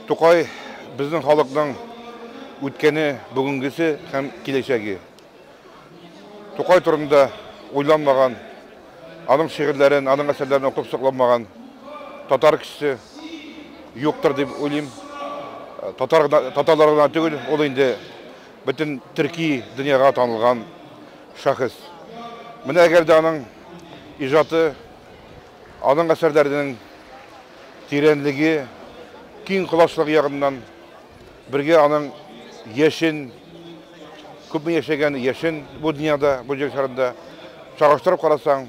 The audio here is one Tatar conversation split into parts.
Тукай безнең халыкның үткәне, бүгенгесе һәм киләчәге. Тукай турында уйланмаган, аның шигырьләрен, аның әсәрләрен укып сокланмаган татар кешесе юктыр дип уйлыйм. Татар татарлар гына түгел, ул инде бөтен төрки дөньяга танылган шәхес. Менә әгәр дә аның иҗаты, аның әсәрләренең тирәнлеге, киң колачлыгы ягыннан бергә аның яшен, күпме яшәгән яшен бу дөньяда, бу җир шарында чагыштырып карасаң,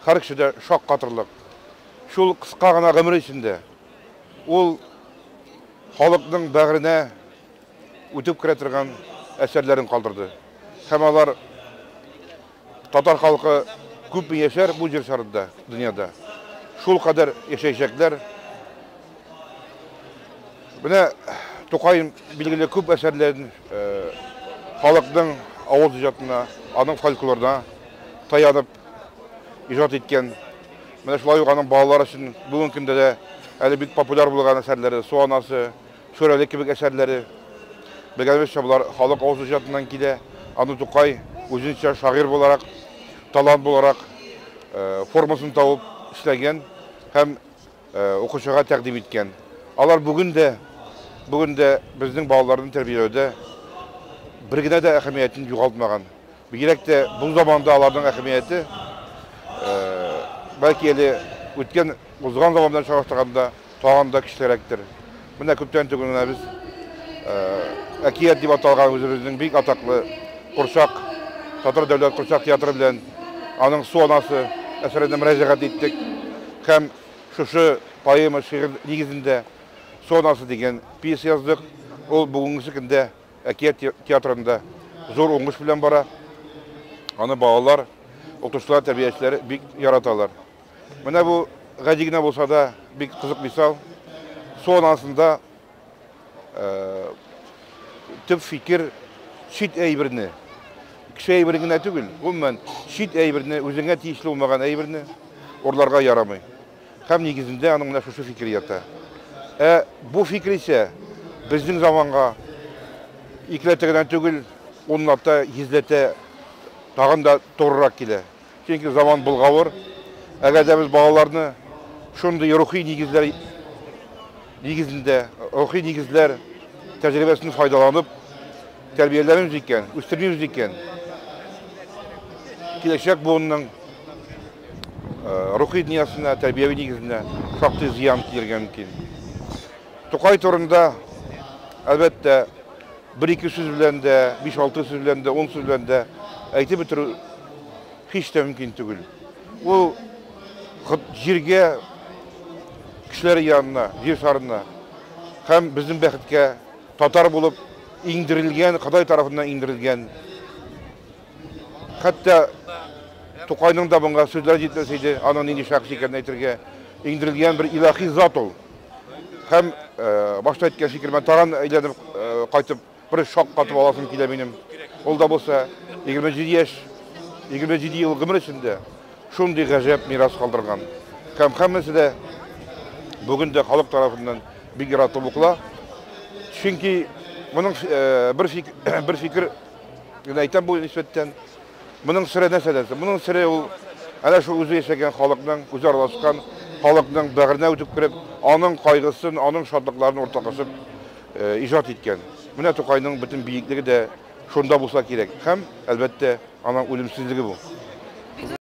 һәр кеше дә шаккатырлык. Шул кыска гына гомер эчендә ул халыкның бәгыренә үтеп керә торган әсәрләрен калдырды. Һәм алар татар халкы күпме яшәр бу җир шарында, дөньяда. Шул кадәр яшәячәкләр. Менә Тукай билгеле күп әсәрләрен халыкның авыз иҗатына, аның фольклорына таянып иҗат иткән. Менә шулай ук аның балалар өчен бүгенге көндә дә әле бик популяр булган әсәрләре Су анасы, Шүрәле кебек әсәрләре. Белгәнебезчә, болар халык авыз иҗатыннан килә. Аны Тукай үзенчә шагыйрь буларак, талант буларак формасын табып эшләгән һәм укучыга тәкъдим иткән. Алар бүген дә, бүген дә безнең балаларны тәрбияләүдә бер генә дә әһәмиятен югалтмаган. Бигрәк тә бу заманда аларның әһәмияте, бәлки әле үткән, узган заман белән чагыштырганда тагын да көчлерәктер. Менә күптән түгел генә без Әкият дип аталган үзебезнең бик атаклы курчак, Татар дәүләт курчак театры белән аның Су анасы әсәренә мөрәҗәгать иттек. Һәм шушы поэма шигырь нигезендә Су анасы дигән пьеса яздык. Ул бүгенге көндә Әкият театрында зур уңыш белән бара. Аны балалар, укытучылар, тәрбиячеләр бик яраталар. Менә бу гади генә булса да бик кызык мисал. Су анасында төп фикер чит әйберне, кеше әйберен генә түгел, гомумән чит әйберне, үзеңә тиешле булмаган әйберне урларга ярамый. Һәм нигезендә аның менә шушы фикер ята. Ә бу фикер исә безнең заманга икеләтә генә түгел, унлата, йөзләтә тагын да турырак килә. Чөнки заман болгавыр. Әгәр дә без балаларны шундый рухи нигезләр нигезендә, рухи нигезләр тәҗрибәсен файдаланып тәрбияләмибез икән, үстермибез икән, киләчәк буынның рухи дөньясына, тәрбияви нигезенә шактый зыян килергә мөмкин. Тукай турында, әлбәттә, бер-ике сүз белән дә, биш-алты сүз белән дә, ун сүз белән дә әйтеп бетерү һич тә мөмкин түгел. Ул җиргә, кешеләр янына, җир шарына һәм безнең бәхеткә татар булып иңдерелгән, Ходай тарафыннан иңдерелгән. Хәтта Тукайның да моңа сүзләр җитмәс иде, аның нинди шәхес икәнен әйтергә. Иңдерелгән бер илаһи зат ул. Һәм башта әйткән фикеремә тагын әйләнеп кайтып, бер шаккатып аласым килә минем. Ул да булса 27 яшь, 27 ел гомер эчендә шундый гаҗәп мирас калдырган. Һәм һәммәсе дә бүген дә халык тарафыннан бик яратып укыла. Чөнки моның бер фикер, бер фикер генә әйтәм бу нисбәттән. Моның сере нәрсәдә соң? Моның сере ул әнә шул үзе яшәгән халыкның, үзе аралашкан халыкның бәгыренә үтеп кереп, аның кайгысын, аның шатлыкларын уртаклашып иҗат иткән. Менә Тукайның бөтен биеклеге дә шунда булса кирәк. Һәм, әлбәттә, аның үлемсезлеге бу.